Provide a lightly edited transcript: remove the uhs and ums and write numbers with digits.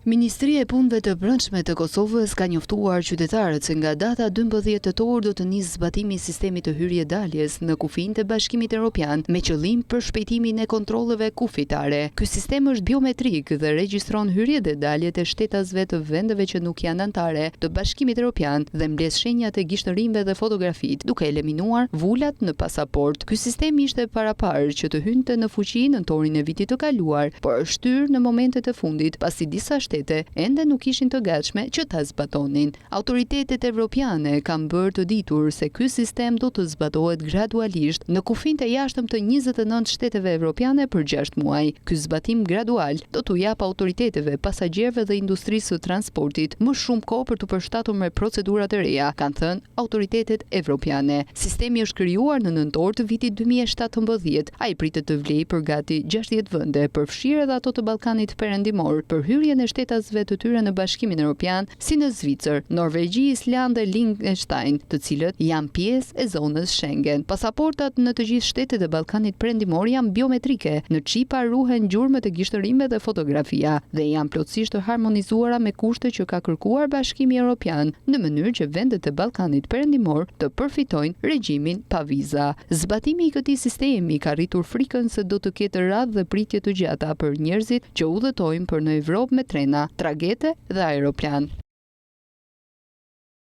Ministria e Punëve të Brendshme të Kosovës ka njoftuar qytetarët se nga data 12 tetor do të nisë zbatimi i sistemit të hyrje-daljes në kufinjtë e Bashkimit Europian me qëllim përshpejtimin e kontrolleve kufitare. Ky sistem është biometrik dhe regjistron hyrjet dhe daljet e shtetasve të vendeve që nuk janë anëtare të Bashkimit Europian dhe mbledh shenjat e gishtërinjve dhe fotografitë, duke eliminuar vulat në pasaportë. Ky sistem ishte paraparë që të hynte në fuqi nëntorin e vitit të kaluar, por është shtyrë në momentet e fundit, pasi disa shtete ende nuk ishin të gatshme që ta zbatonin. Autoritetet evropiane kanë bërë të ditur se ky sistem do të zbatohet gradualisht në kufinjtë e jashtëm të 29 shteteve evropiane për 6 muaj. Ky zbatim gradual do t'u japë autoriteteve, pasagjerëve dhe industrisë së transportit më shumë kohë për t'u përshtatur me procedurat e reja, kanë thënë autoritetet evropiane. Sistemi është krijuar në nëntor të vitit 2017. Ai pritet të vlejë për gati 60 vende, përfshirë edhe ato të Ballkanit Perëndimor, për hyrjen e shtetasve të tyre në Bashkimin Evropian, si në Zvicër, Norvegji, Islandë dhe Liechtenstein, të cilët janë pjesë e zonës Schengen. Pasaportat në të gjithë shtetet e Ballkanit Perëndimor janë biometrike, në çipa ruhen gjurmët e gishtërinjve dhe fotografia dhe janë plotësisht të harmonizuara me kushte që ka kërkuar Bashkimi Evropian në mënyrë që vendet e Ballkanit Perëndimor të përfitojnë regjimin pa viza. Zbatimi i këtij sistemi ka rritur frikën se do të ketë radhë dhe pritje të gjata për njerëzit që udhëtojnë për në Evropë me trena, tragete dhe aeroplan.